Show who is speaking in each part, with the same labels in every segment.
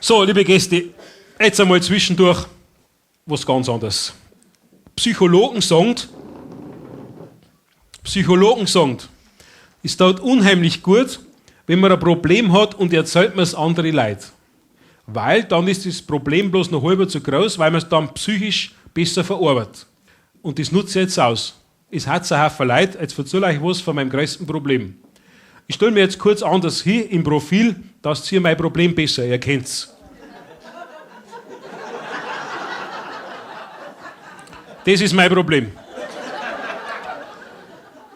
Speaker 1: So, liebe Gäste, jetzt einmal zwischendurch was ganz anderes. Psychologen sagen, Psychologen sagen, es tut unheimlich gut, wenn man ein Problem hat und erzählt man es andere Leute. Weil dann ist das Problem bloß noch halber zu groß, weil man es dann psychisch besser verarbeitet. Und das nutze ich jetzt aus. Es hat ein Haufen Leute, jetzt erzähle ich euch was von meinem größten Problem. Ich stelle mir jetzt kurz anders hin im Profil, dass ihr mein Problem besser erkennt. Das ist mein Problem.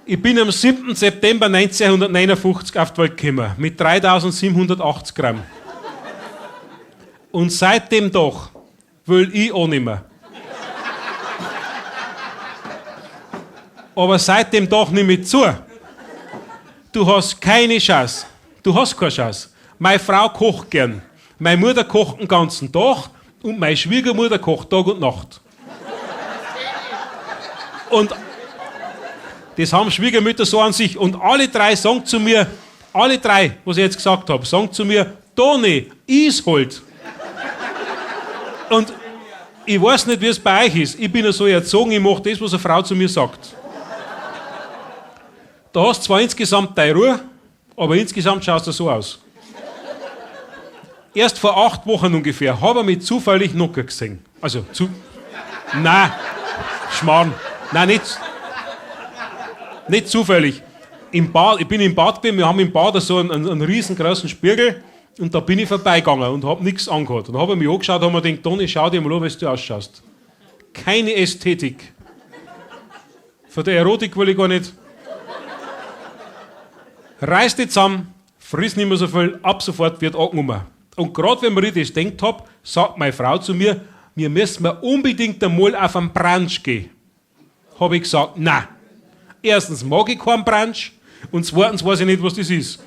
Speaker 1: Ich bin am 7. September 1959 auf die Welt gekommen, mit 3780 Gramm. Und seitdem doch will ich auch nicht mehr. Aber seitdem doch nicht mehr zu. Du hast keine Chance. Du hast keine Chance. Meine Frau kocht gern. Meine Mutter kocht den ganzen Tag und meine Schwiegermutter kocht Tag und Nacht. Und das haben Schwiegermütter so an sich. Und alle drei sagen zu mir, alle drei, was ich jetzt gesagt habe, sagen zu mir, Toni, is halt. Und ich weiß nicht, wie es bei euch ist. Ich bin ja so erzogen, ich mache das, was eine Frau zu mir sagt. Da hast zwar insgesamt deine Ruhe, aber insgesamt schaust du so aus. Erst vor 8 Wochen ungefähr habe ich mich zufällig Nocker gesehen. Also, zu. Nein, Schmarrn. Nein, nicht. Nicht zufällig. Im Bad, ich bin im Bad gewesen, wir haben im Bad so einen riesengroßen Spiegel und da bin ich vorbeigegangen und hab nichts angehabt. Und hab ich mich angeschaut und hab mir gedacht, Toni, schau dir mal an, wie du ausschaust. Keine Ästhetik. Von der Erotik will ich gar nicht. Reiß dich zusammen, friss nicht mehr so viel, ab sofort wird angenommen. Und grad wenn mir das gedacht hab, sagt meine Frau zu mir, wir müssen unbedingt einmal auf einen Brunch gehen. Hab ich gesagt, nein. Erstens mag ich keinen Brunch und zweitens weiß ich nicht, was das ist.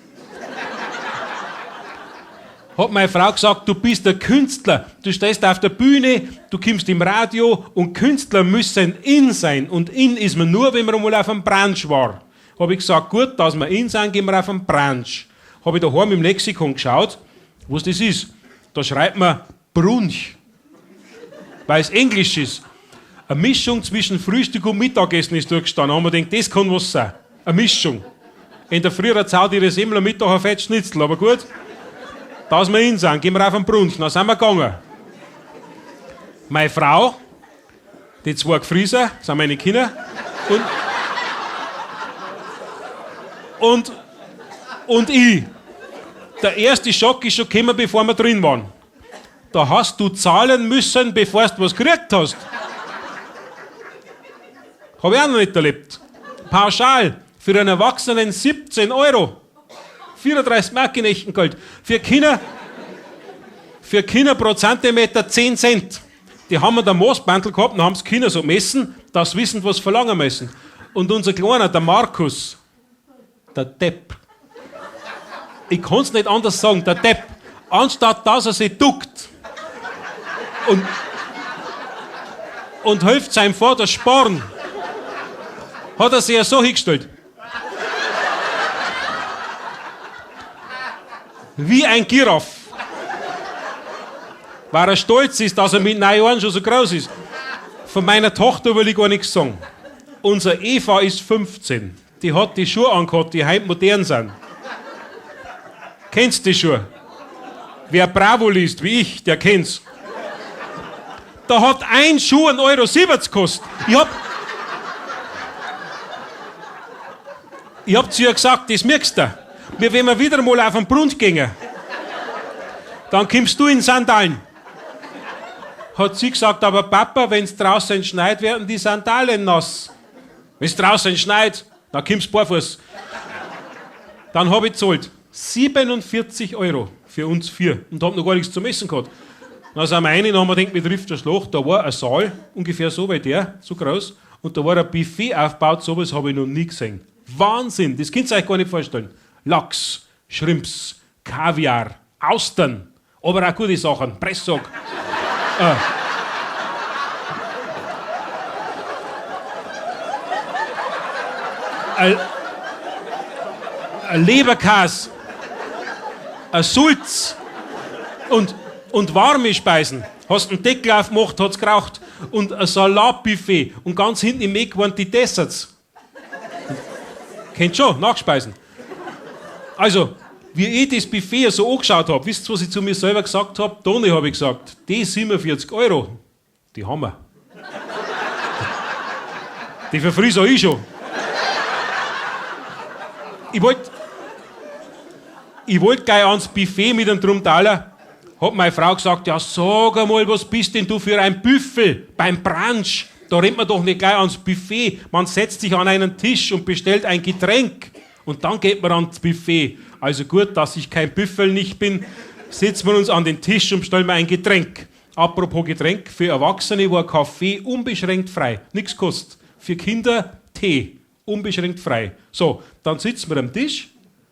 Speaker 1: Hat meine Frau gesagt, du bist der Künstler, du stehst auf der Bühne, du kommst im Radio und Künstler müssen in sein. Und in ist man nur, wenn man einmal auf einem Brunch war. Hab ich gesagt, gut, dass wir in sind, gehen wir auf einen Brunch. Hab ich daheim im Lexikon geschaut, was das ist. Da schreibt man Brunch, weil es Englisch ist. Eine Mischung zwischen Frühstück und Mittagessen ist durchgestanden. Da haben wir gedacht, das kann was sein. Eine Mischung. In der früheren Zeit ihre Semmel am Mittag ein Fettschnitzel, aber gut. Dass wir in sind, gehen wir auf den Brunch. Dann sind wir gegangen. Meine Frau, die zwei Gefrieser, sind meine Kinder. Und ich. Der erste Schock ist schon gekommen, bevor wir drin waren. Da hast du zahlen müssen, bevor du was gekriegt hast. Hab ich auch noch nicht erlebt. Pauschal für einen Erwachsenen 17 Euro. 34 Mark in echtem Geld. Für Kinder pro Zentimeter 10 Cent. Die haben da Maßbandel gehabt und haben's Kinder so gemessen, dass sie wissen, was sie verlangen müssen. Und unser Kleiner, der Markus, der Depp. Ich kann's nicht anders sagen, der Depp. Anstatt dass er sich duckt und hilft seinem Vater sparen, hat er sich ja so hingestellt. Wie ein Giraff. Weil er stolz ist, dass er mit 9 Jahren schon so groß ist. Von meiner Tochter will ich gar nichts sagen. Unser Eva ist 15. Die hat die Schuhe angehabt, die heute modern sind. Kennst du die Schuhe? Wer Bravo liest, wie ich, der kennt's. Da hat ein Schuh einen Euro siebzig gekostet. Ich hab zu ihr gesagt, das merkst du. Wir, wenn wir wieder mal auf den Brunnen gehen, dann kommst du in Sandalen. Hat sie gesagt, aber Papa, wenn's draußen schneit, werden die Sandalen nass. Wenn's draußen schneit, dann kommst du barfuß. Dann hab ich gezahlt. 47 Euro für uns 4 und hab noch gar nichts zum Essen gehabt. Dann sind wir rein und haben wir gedacht, mir trifft der Schlag. Da war ein Saal, ungefähr so wie der, so groß. Und da war ein Buffet aufgebaut, sowas hab ich noch nie gesehen. Wahnsinn, das könnt ihr euch gar nicht vorstellen. Lachs, Shrimps, Kaviar, Austern, aber auch gute Sachen, Presssack. Ein Leberkäse, ein Sulz Und warme Speisen. Hast einen Deckel aufgemacht, hat's geraucht. Und ein Salatbuffet. Und ganz hinten im Eck waren die Desserts. Kennt schon, Nachspeisen. Also, wie ich das Buffet so angeschaut hab, wisst ihr, was ich zu mir selber gesagt hab? Toni, hab ich gesagt, die 47 Euro, die haben wir. Die verfriese ich schon. Ich wollt gleich ans Buffet mit dem Trumtaler. Hat meine Frau gesagt, ja sag einmal, was bist denn du für ein Büffel beim Brunch? Da rennt man doch nicht gleich ans Buffet. Man setzt sich an einen Tisch und bestellt ein Getränk. Und dann geht man ans Buffet. Also gut, dass ich kein Büffel nicht bin, setzen wir uns an den Tisch und bestellen wir ein Getränk. Apropos Getränk, für Erwachsene war Kaffee unbeschränkt frei. Nix kostet. Für Kinder Tee, unbeschränkt frei. So, dann sitzen wir am Tisch,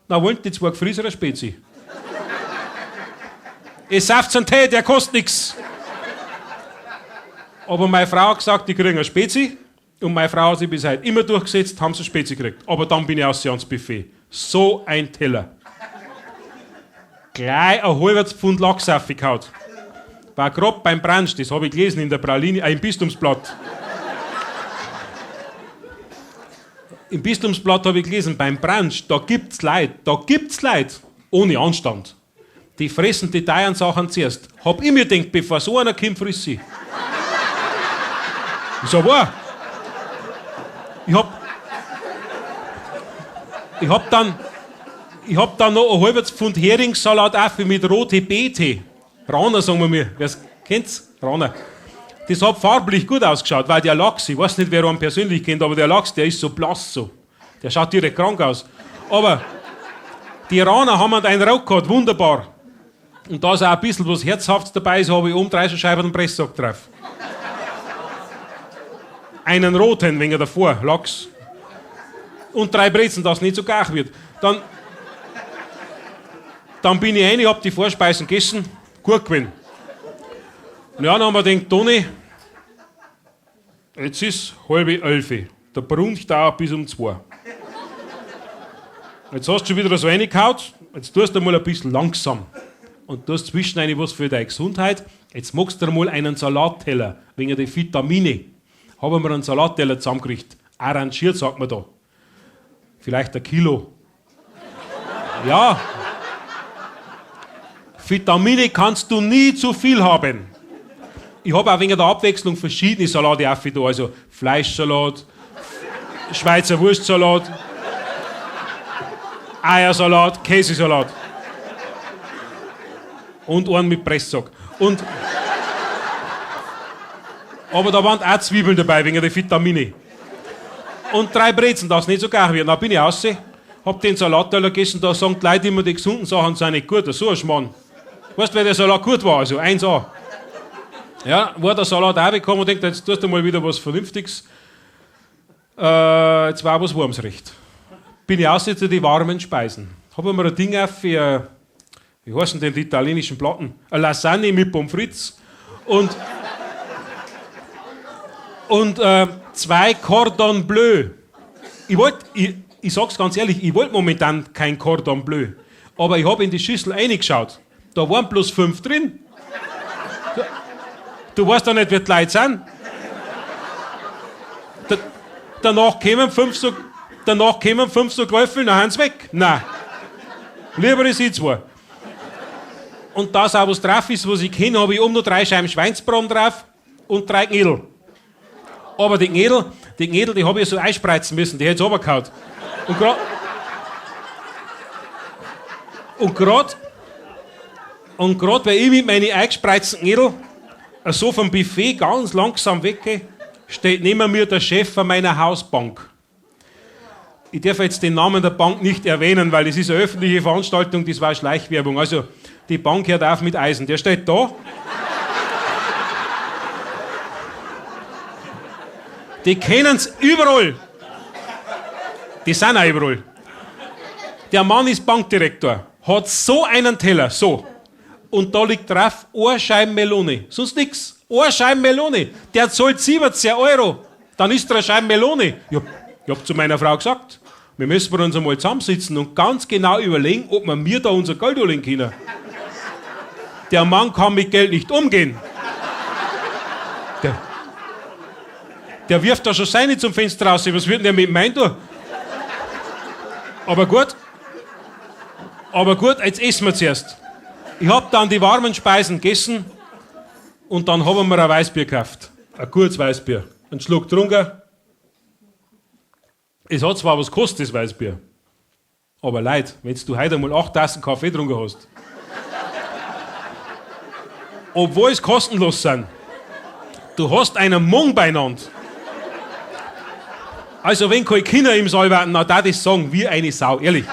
Speaker 1: dann wollen die zwei Gefrieserer Spezi. Es sauft einen Tee, der kostet nix. Aber meine Frau hat gesagt, die kriegen eine Spezi. Und meine Frau hat sich bis heute immer durchgesetzt, haben sie eine Spezi gekriegt. Aber dann bin ich raus ans Buffet. So ein Teller. Gleich ein halbes Pfund Lachs aufgehauen. War grad beim Brunch, das hab ich gelesen in der Praline, im Bistumsblatt. Im Bistumsblatt hab ich gelesen, beim Brunch, da gibt's Leute, ohne Anstand. Die fressen die teuren Sachen zuerst. Hab ich mir gedacht, bevor so einer kommt, friss ich. Ist ja wahr. Ich hab dann noch ein halbes Pfund Heringssalat auf mit rote Beete. Rana, sagen wir mir. Wer's kennt's? Rana. Das hat farblich gut ausgeschaut, weil der Lachs, ich weiß nicht, wer ihn persönlich kennt, aber der Lachs, der ist so blass so. Der schaut direkt krank aus. Aber die Rana haben einen Rock gehabt, wunderbar. Und da ist auch ein bisschen was Herzhaftes dabei ist, habe ich um 30 Scheiben einen Presssack drauf. Einen roten, wegen davor, Lachs. Und 3 Brezen, dass es nicht so gar wird. Dann bin ich rein, hab die Vorspeisen gegessen, gut gewesen. Und ja, dann haben wir gedacht, Toni, jetzt ist 10:30, der Brunch dauert bis um 2. Jetzt hast du schon wieder so reingehauen, jetzt tust du mal ein bisschen langsam. Und tust zwischen rein was für deine Gesundheit. Jetzt magst du mal einen Salatteller, wegen der Vitamine. Haben wir einen Salatteller zusammengekriegt. Arrangiert, sagt man da. Vielleicht 1 Kilo. Ja. Vitamine kannst du nie zu viel haben. Ich habe auch wegen der Abwechslung verschiedene Salate auf da. Also Fleischsalat, Schweizer Wurstsalat, Eiersalat, Käsesalat. Und einen mit Presssack. Aber da waren auch Zwiebeln dabei, wegen der Vitamine. Und 3 Brezen, dass es nicht so gar wird. Dann bin ich raus, hab den Salatteller gegessen, da sagen die Leute immer, die gesunden Sachen sind nicht gut. So ein Schmarrn. Weißt du, wer der Salat gut war? Also 1A. Ja, war der Salat auch gekommen und denkt, jetzt tust du mal wieder was Vernünftiges. Jetzt war was Warmes recht. Bin ich raus zu den warmen Speisen. Hab mir ein Ding auf für, wie heißen denn die italienischen Platten? Eine Lasagne mit Pommes frites und 2 Cordon Bleu. Ich sag's ganz ehrlich, ich wollte momentan kein Cordon Bleu. Aber ich hab in die Schüssel reingeschaut. Da waren bloß 5 drin. Du weißt doch nicht, wer die Leute sind. Danach kämen 5 so Gräufel, dann sind sie weg. Nein. Lieber ist ich 2. Und das auch was drauf ist, was ich kenne, habe ich oben noch 3 Scheiben Schweinsbraten drauf und 3 Knödel. Aber die Knödel, die habe ich so einspreizen müssen, die hätte ich runtergehauen. Und grad, weil ich mit meinen eingespreizten Knödel so vom Buffet ganz langsam weggehe, steht neben mir der Chef von meiner Hausbank. Ich darf jetzt den Namen der Bank nicht erwähnen, weil das ist eine öffentliche Veranstaltung, das war Schleichwerbung. Also, die Bank hört auf mit Eisen. Der steht da. Die kennen's überall. Die sind auch überall. Der Mann ist Bankdirektor, hat so einen Teller, so. Und da liegt drauf eine Scheibe Melone. Sonst nix. Eine Scheibe Melone. Der zahlt 17 Euro. Dann ist da eine Scheibe Melone. Ich hab zu meiner Frau gesagt, wir müssen uns einmal zusammensitzen und ganz genau überlegen, ob wir mir da unser Geld holen können. Der Mann kann mit Geld nicht umgehen. Der wirft da schon seine zum Fenster raus. Was wird denn der mit meinem tun? Aber gut. Aber gut, jetzt essen wir zuerst. Ich hab dann die warmen Speisen gegessen und dann haben wir ein Weißbier gekauft. Ein gutes Weißbier. Einen Schluck getrunken. Es hat zwar was gekostet, das Weißbier. Aber Leid, wenn du heute einmal 8 Tassen Kaffee getrunken hast. Obwohl es kostenlos sind. Du hast einen Mung beieinander. Also wenn keine Kinder im Saal waren, na darf ich sagen, wie eine Sau, ehrlich.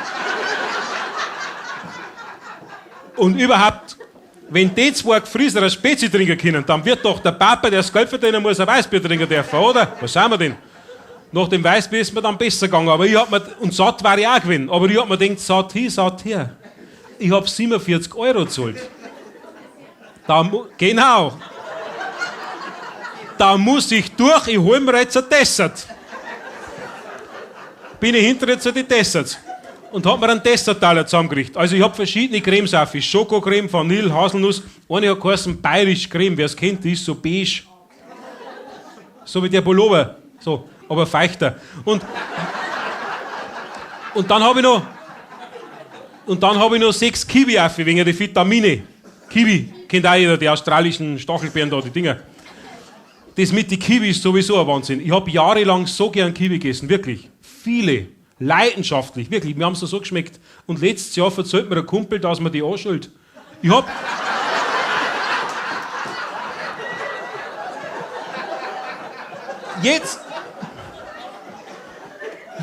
Speaker 1: Und überhaupt, wenn die zwei Gefrieser ein Spezi trinken können, dann wird doch der Papa, der das Geld verdienen muss, ein Weißbier trinken dürfen, oder? Was sind wir denn? Nach dem Weißbier ist mir dann besser gegangen, aber ich hab mir, und satt war ich auch gewesen, aber ich hab mir gedacht, satt hin, satt her. Ich hab 47 Euro gezahlt. Da genau. Da muss ich durch, ich hol mir jetzt ein Dessert. Bin ich hinterher zu den Desserts und hab mir einen Desserttaler zusammengerichtet. Also ich hab verschiedene Cremes auf. Schokocreme, Vanille, Haselnuss. Eine hat geheißen Bayerisch Creme, wer's kennt, die ist so beige. So wie der Pullover. So, aber feuchter. Und dann hab ich noch, und dann hab ich noch 6 Kiwi auf, wegen der Vitamine. Kiwi, kennt auch jeder, die australischen Stachelbeeren da, die Dinger. Das mit den Kiwi ist sowieso ein Wahnsinn. Ich hab jahrelang so gern Kiwi gegessen, wirklich. Viele. Leidenschaftlich, wirklich. Mir haben's so geschmeckt. Und letztes Jahr verzählt mir ein Kumpel, dass mir die anschuld. Ich hab... Jetzt...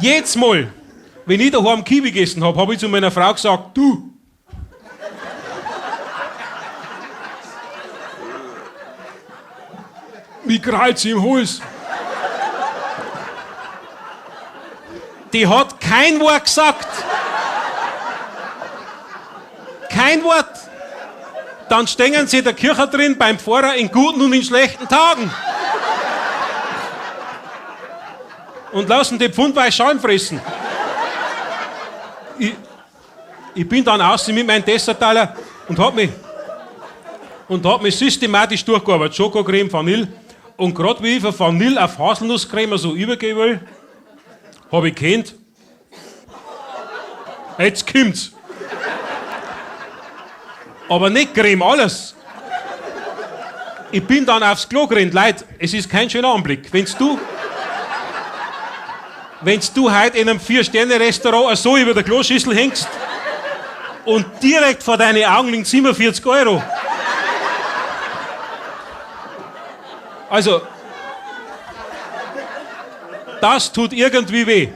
Speaker 1: Jetzt mal, wenn ich daheim Kiwi gegessen hab, hab ich zu meiner Frau gesagt, du... Wie krallt sie im Hals? Die hat kein Wort gesagt. Kein Wort. Dann stehen sie in der Kirche drin beim Pfarrer in guten und in schlechten Tagen. Und lassen die Pfundweis Schalen fressen. Ich bin dann außen mit meinem Desserttaler und hab mich systematisch durchgearbeitet. Schokocreme, Vanille. Und grad wie ich von Vanille auf Haselnusscreme so übergehen will, hab ich gekannt. Jetzt kommt's. Aber nicht Creme, alles. Ich bin dann aufs Klo gerannt. Leute, es ist kein schöner Anblick. Wenn's du heute in einem 4-Sterne-Restaurant so über der Kloschüssel hängst und direkt vor deinen Augen liegen 47 Euro. Also, das tut irgendwie weh.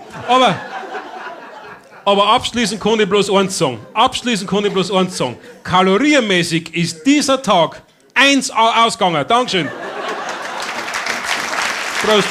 Speaker 1: Aber abschließend kann ich bloß eins sagen. Abschließend kann ich bloß eins sagen. Kalorienmäßig ist dieser Tag 1A ausgegangen. Dankeschön. Prost.